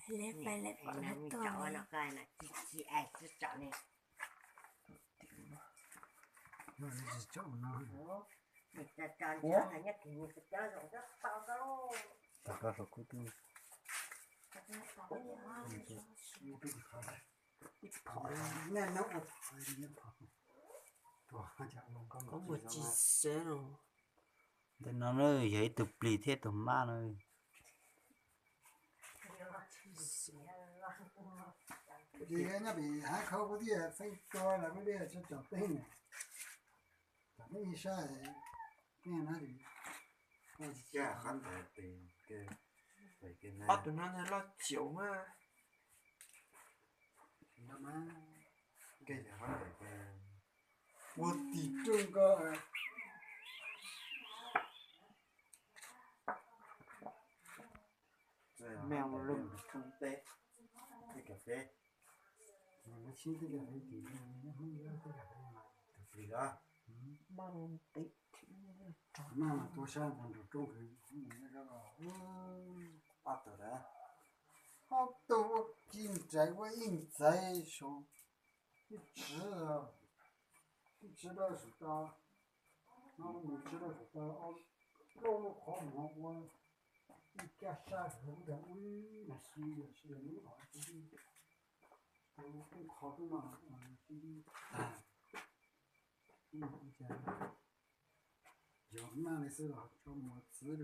Lawv pais lawv pom lawv tuaj. Tom qab saum kub twb ib phom. Koj muaj tsis xev no. Ntawm no na yog ib tug plig thiab tus mab no. Ces nyob pem hav khau kuv thiaj txeeb tua los kuv thiaj tso tom teeb na. Tom teeb ib sab, ob tug no loj ciaum mas. Ua tim rooj ko. Mej lug tshoob teb, teb kas feb. Maj lug teb, maj tuaj sab nraum rooj, ob tug ua ki nraiv ua ib ntxaiv saum ib tsev, ib tsev dawb saum tod, no mus tsev dawb saum tod, ob lub qhov muag ua ib kab sab hwv ntawm ub no xwb, yog lub hov xwb, lub qhov tub no xwb. Yog maj li xwb los tso mus txwv